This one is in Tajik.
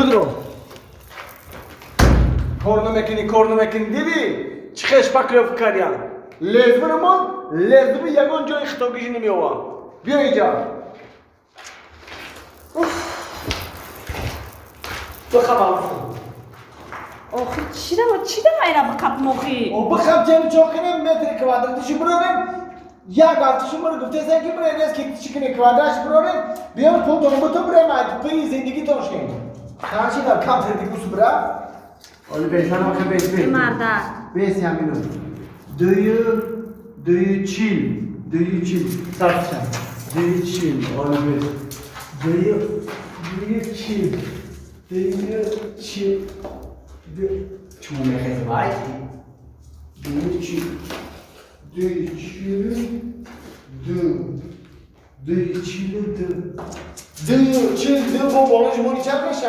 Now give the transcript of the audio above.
Бидро. Кор намекунӣ, кор намекунӣ, дидӣ? Чӣ хел шпаклёвка кардям. Лезвирамон, лезви ягон ҷои хитогиш намеёвад. Биё инҷа. Бихабам. Охи, чира майра бикапм охи? О, бихаб, ҷами чо кунем, метри квадратиши бирорем. Як ҳафташи мара гуфтесен, ки бирем, рез ки чӣ кунем, квадратши бирорем, биём, пултон бутун, бирем, пи зиндагитон шем. Чанд дар камтар дигусу бира? Оли бесанам хе бес бес. Марда. Бес ҳамину. Дую, дую чил, дую чил. Сарча. Дую чил, оли бес. Дую, дую чил. Дую чил. Ду. Чмо мехези вай? Дую чил. Дую чил. Ду. Дую чил ду. Дую чил ду бо болош мони чанд меша?